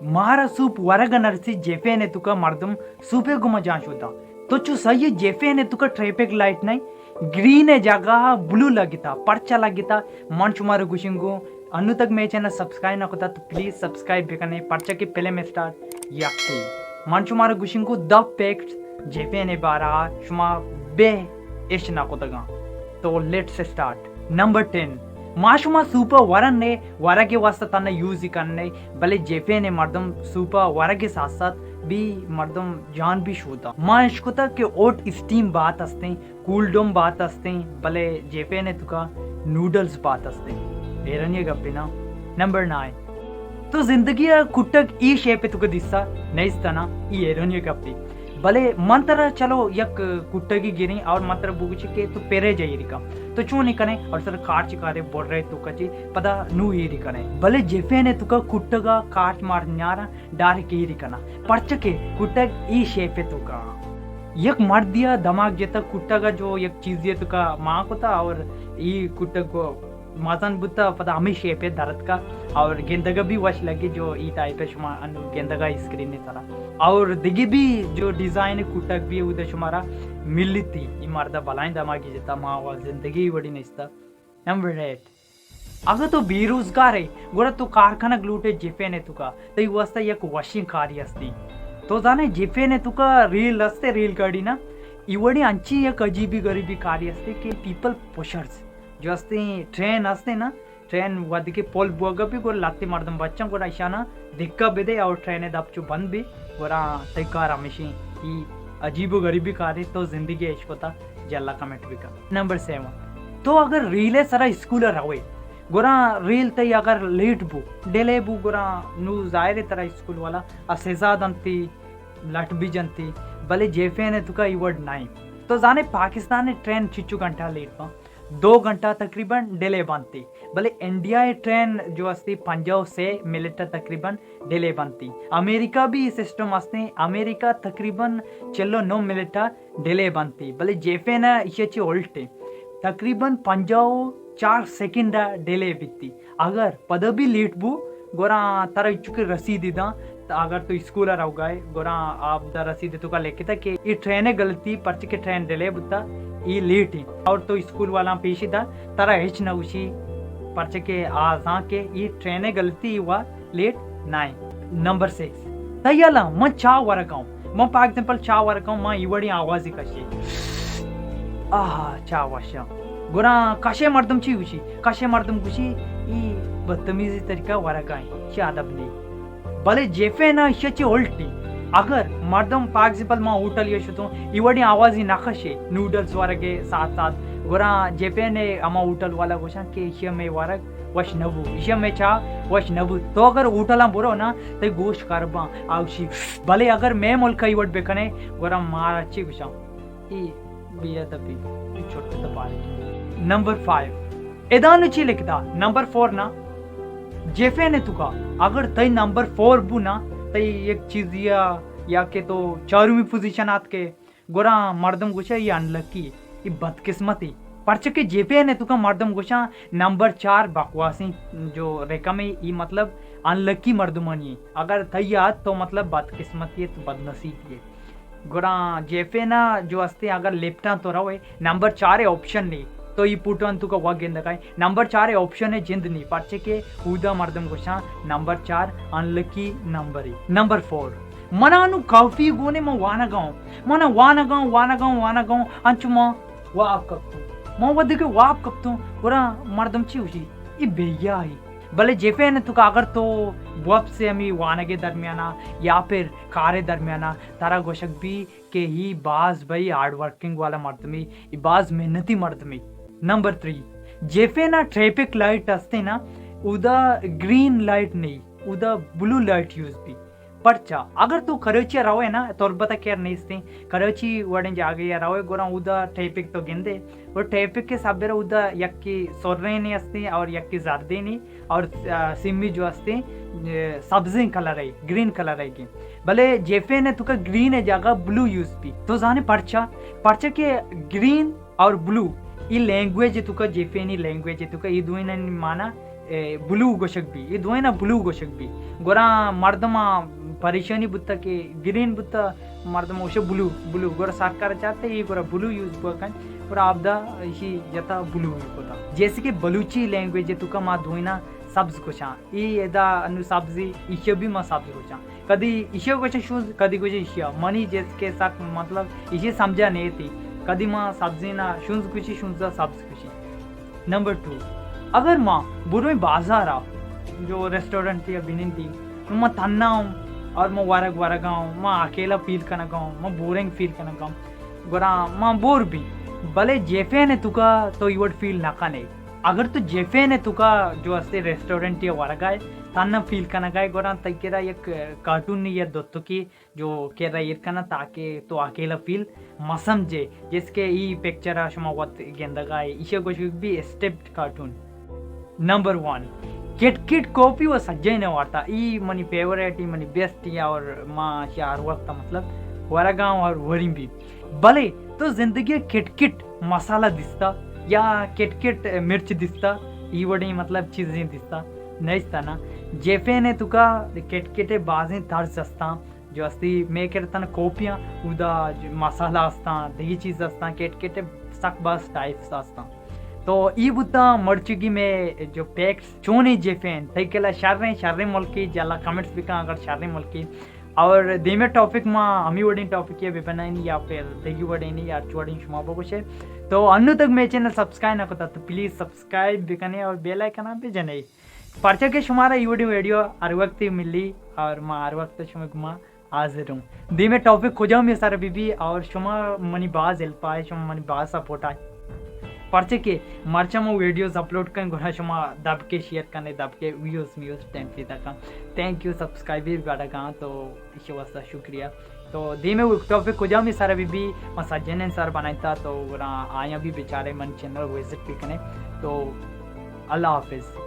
مارا سوپ ورگ ءَ نرسی، جیپین ءِ توکا مردم سوپے گوما جان شوتا۔ تو چو سہی، جیپین ءِ توکا ٹریفک لائٹ نئیں، گرین ءِ جاگہ بلو لگتا، پرچا لگتا؟ من شمارا گوشنگو، انو تک مئے چینل سبسکرائب نہ کتا تو پلیز سبسکرائب بکنے، پرچا کہ فلم اسٹارٹ یکے۔ من شمارا گوشنگو دہ فیکٹس جیپین ءِ بارہ ءَ شما بے اش نہ کتگاں۔ تو لیٹس اسٹارٹ۔ نمبر ٹین، ما شما سوپ ءَ ورن نے، ورگ ءِ واسطہ تنا یوز کننے، بلے جیپین ءِ مردم سوپ ءَ ورگ ءِ ساتھ ساتھ بھی مردم جان بھی شوتا۔ ما اشکتا کہ ہوٹ اسٹیم بات استیں، کول ڈاؤن بات استیں، بلے جیپین ءِ توکا نوڈلز بات استیں۔ حیرانی گپے نا۔ نمبر نائن، تو زندگی ءَ کٹگ ای شیپ ءِ توکا دیستا نیست نا، ای حیرانی گپے۔ بلے من ترا چلو یک کٹگی گریں اور من ترا بگوشی کہ تو پیرے جا ایری کن۔ تو چون ای کنے اور سر کارچ کارے بڑے تو کچی پدا نو ایری کنے۔ بلے جیپین ءِ توکا کٹگا کارچ مار نیارا ڈائریکٹ ایری کنا۔ پرچا کہ کٹگ ای شیپ ءِ توکا۔ یک مردیا دماغ جتا کٹگا جو یک چیزی ءِ توکا مان کتا اور ای کٹگ کو مزن بوتا، پدا ہمے شیپ ءَ درتکا اور گندگا بھی وش لگی جو ای ٹائپ ءَ شما انو گندگا اسکرین ءِ سرا۔ اور دگہ بھی جو ڈیزائن کٹگ بھی اودا شمارا ملتی، ای مردا بلائیں دماغی جتا، ما وا زندگی وڑی نیستا۔ نمبر ایٹ، اگر تو بے روزگار ئے، گڑا تو کار کنگ لوٹے جیپین ءِ توکا، تئی واسطہ یک وشیں کاری ہستی۔ تو زانے جیپین ءِ توکا ریل ہستے، ریل گاڑی نا، ای وڑی انچی یک عجیبی غریبی کاری ہستے کہ پیپل پشرز جو ہستیں ٹرین ہستیں نا، ٹرین وھدے کہ پل بوگا بی گڑا لہتے مردم بچاں، گڑا ایشانا دھکا بدے اور ٹرین دپ چو بند بی، گڑا تئی کار ہمیشیں۔ ای عجیب و غریبی کارے، تو زندگی اش کتا جلا کمنٹ بکن۔ نمبر سیون، تو اگر ریل سرا اسکول روے، گڑا ریل تئی اگر لیٹ بو، ڈیلے بو، گڑا نو ظاہر ہے ترا اسکول والا سزا دنتی، لٹ بی جنتی، بلے جیپین توکا ای وڑ نائیں۔ تو زانے پاکستان ٹرین چچو گھنٹہ لیٹ باں؟ دو گھنٹہ تقریباً ڈیلے بنتی، بلے انڈیا ٹرین جو استی پنجاہ و سے منٹ تقریباً ڈیلے بنتی۔ امریکہ بھی سسٹم ہستیں، امریکہ تقریباً چل و نو منٹ ڈیلے بنتی، بلے جیپین ایشی چی الٹے، تقریباً پنجاہ و چار سیکنڈ ڈیلے بیتی۔ اگر پدا بھی لیٹ بو، گڑا ترا چونکہ رسید داں، تو اگر تو اسکول روگائے، گڑا آپ دا رسید توکا لکھتا کہ ای ٹرین غلطی، پرچہ کہ ٹرین ڈیلے بوتا، ای لیٹ ہیں۔ اور تو اسکول والا پیش دا، ترا ہچ نہ گوشی، پرچہ کہ آزاں کہ ای ٹرین غلطی و لیٹ نائیں۔ نمبر سکس، تیالا من چاہ ورگاؤں، من پا ایگزامپل چاہ ورگاؤں، من ای وڑی آوازی کشی، آہ، چاہ وشاں۔ گڑا کشے مردم چی گوشی؟ کشے مردم گوشی، ای بدتمیزی طریقہ ورگائیں، چی ادب نہیں۔ بلے جیپین ایشی چی الٹی۔ اگر مردم پا ایگزامپل ما ہوٹل یا شتوں، ای وڑی آوازی نہ کشے، نوڈلز ورگے ساتھ ساتھ، گڑا جیپین ہما ہوٹل والا گوشاں کہ ایشی میں ورگ وش نبو، ایشی میں چاہ وش نبو۔ تو اگر ہوٹلاں برو نا، تئی گوش کرباں آوشی۔ بلے اگر میں ملک ای وڑ بکنے، گڑا مارا چی گوشاں؟ ای بے ادبی، ای چھوٹے تپاری۔ Number five. ادا نو چی لکھتا؟ نمبر فور نا، جیفین توکا اگر تئی نمبر فور بو نا، تئی یک چیزی یا کہ تو چارمی پوزیشن آت کے، گڑا مردم گوشا ای انلکی، ای بدقسمتی۔ پرچہ کہ جیفین توکا مردم گوشا نمبر چار بکواسیں جو رقم ای، مطلب انلکی مردمانی۔ اگر تئی آت تو مطلب بدقسمتی، تو بدنصیبی۔ گڑا جیفین ء جو ہستے اگر لفٹاں تو روئے، نمبر چار ء آپشن نی، تو ای پوٹاں تو کا وگ گندگائے، نمبر چار ء آپشن ء جند نی، پرچے کہ اودا مردم گوشاں نمبر چار انلکی نمبر ای۔ نمبر فور، منا نو کافی گونے من وانگاؤں، من وانگاؤں، وانگاؤں، وانگاؤں، انچو من واب کپتوں۔ من ودی کہ واب کپتوں، گڑا مردم چی ہوشی؟ ای بے حیائی۔ بلے جیفین تو کا اگر تو واب سے ہمی وانگے درمیانا یا پھر کارے درمیانا ترا گوشگ بی کہ ہی باز بھئی ہارڈ ورکنگ والا مردمی، ہی باز محنتی مردمی۔ نمبر تھری، جیفے نا ٹریفک لائٹ ہستے نا، اودا گرین لائٹ نہیں، اودا بلو لائٹ یوز بی۔ پرچا؟ اگر تو کراچی روے نا، تربت کیر نیستیں، کراچی وڑیں جاگے یا روے، گڑا اودا ٹریفک تو گندے، اور ٹریفک کے سابر اودا یکی سرینی ہستے اور یکی زردینی، اور، آ، سیمی جو ہستے، اے، سبزیں کلر ہے، گرین کلر ہے گی۔ بلے جیفین ہے تو کا گرین ہے جاگہ بلو یوز بی۔ تو زانے پرچا؟ پرچا کہ گرین اور بلو ای لینگویج ہے تو کا، جیفینی لینگویج ہے تو کا، ای دوئیں معنی اے، بلو گوشگ بی، اے دوئینا بلو گوشگ بی۔ گڑا مردما پریشانی بوتا کہ گرین بوتا، مردما گوشے بلو، بلو۔ گڑا سرکار چاہتے اے گڑا بلو یوز بکن، گڑا آبدا ایشی جتا بلو کتا۔ جیسے کہ بلوچی لینگویج توکا ما دوئینا سبز گوشاں، اے ادا انو سبزی، ایشی بھی ما سبز گوشاں۔ کدی ایشی گوشاں شونز، کدی گوشاں ایشی۔ منی جیسے کہ سک مطلب ایشی سمجھا نہیں تھی۔ کدی ما سبزی نا شونز گوشی، شونزا سبز گوشی۔ نمبر ٹو، اگر ما برویں بازار آ، جو ریسٹورنٹ تھی یا بنین تھی، ما تنہا ہوں اور ما ورگ ورگا ہوں، ما اکیلا فیل کنگا ہوں، ما بورنگ فیل کنگا ہوں، گڑا ما بور بھی۔ بلے جیفین توکا تو ایوڑ فیل نہ کنے۔ اگر تو جیفین توکا جو استے ریسٹورنٹ یا ورگا ہے، تنہا فیل کنگا ہے، گڑا تئی کرا یک کارٹون یا دوتکی جو کرا ایر کنا تاکہ تو اکیلا فیل مسمجھے، جس کہ ای پکچر آ شما وت گندگا ہے، ایشی گوشگ بی اسٹپڈ کارٹون۔ نمبر ون، کٹ کٹ کاپی و سجین وارتا، ای منی فیوریٹ، ای منی بیسٹ، یا اور ما شی ہر وقت مطلب ورگاں اور وریں بھی۔ بلے تو زندگی کٹ کٹ مسالہ دستا یا کٹ کٹ مرچ دستا، ای وڑیں مطلب چیزیں دستا، نیستا نا۔ جیفین توکا کٹ کٹ بازیں طرز استاں، جو استی مے کر تن کاپیاں، اودا جو مسالہ استاں، دگی چیز استاں، کٹ کٹ سک باز ٹائپس استاں۔ تو ای بوتاں مرچگی مے جو پیکس چونیں جیفین، تئی کلا شریں، شریں ملکی جلا کمنٹس بکن اگر شریں ملکی۔ اور دیمے ٹاپک ما ہمی وڑیں ٹاپک یا ببنائیں یا پھر دگی وڑیں یا ہرچ وڑیں شما بگوشے۔ تو انو تک مے چینل سبسکرائب نہ کتا تو پلیز سبسکرائب بکنے اور بیل آئیکن بجنے۔ پرچہ کہ شمارا ای وڑیں ویڈیو ہر وقت ملی اور ما ہر وقت شما گما حاضر ہوں۔ دیمے ٹاپک کجا می سر بی بی اور شما منی باز ہیلپ آئے، شما منی باز سپورٹ آئے۔ پرچہ کہ مرچا ما ویڈیوز اپلوڈ کن گڑا شما دبکے شیئر کنے، دبکے ویوز میوز ٹائم پیدا کن۔ تھینک یو سبسکرائبر گاڑا گاں تو ایشی واسطہ شکریہ۔ تو دیمے ٹاپک کجا می سر بی بی ما سجنن سر بنائیتا تو گڑا آیاں بھی بیچارے من چینل وزٹ بھی کنے۔ تو اللہ حافظ۔